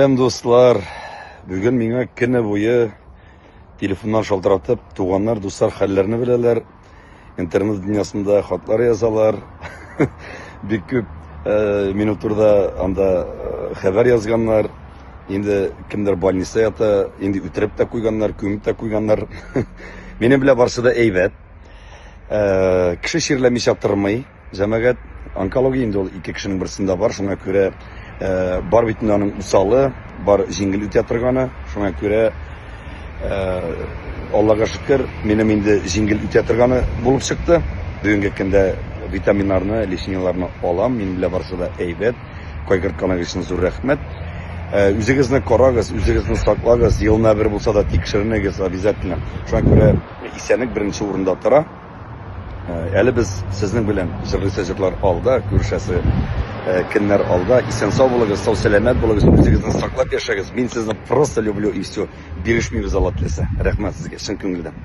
Сәлам, дуслар! Бүген миңа көне буе телефоннан шалтыратып, туганнар, дуслар хәлләрне беләләр. Интернет дөньясында хатлар язалар. Бик күп э, минем турыда анда э, хәбәр язганнар. Инде кемдер больница ята, инде үтереп тә куйганнар, күмеп тә куйганнар. Минем белән барсы да әйбәт. Э, кеше чирләмичә тормый. Җәмәгать, онкология инде ул ике кешенең берсендә бар, шуңа күрә э, бар бит инде аның усалы, бар җиңел үтә торганы, шуңа күрә э, Аллага шөкер, минем инде җиңел үтә торганы булып чыкты. Бүгенге көндә витаминнарны, лечениеларны алам, минем белән барысы да әйбәт. Кайгыртканыгыз өчен зур рәхмәт. Э, үзегезне карагыз, үзегезне саклагыз, елына бер булса да тикшеренегез обязательно. Шуңа күрә исәнлек беренче урында тора. Э, әле без сезнең белән җырлыйсы җырлар алда, күрешәсе э, көннәр алда. Исән сау булыгыз, сау сәламәт булыгыз, үзегезне саклап яшәгез. Мин сезне просто люблю и все. Бирешмибез Алла теләсә. Рәхмәт сезгә, чын күңелдән.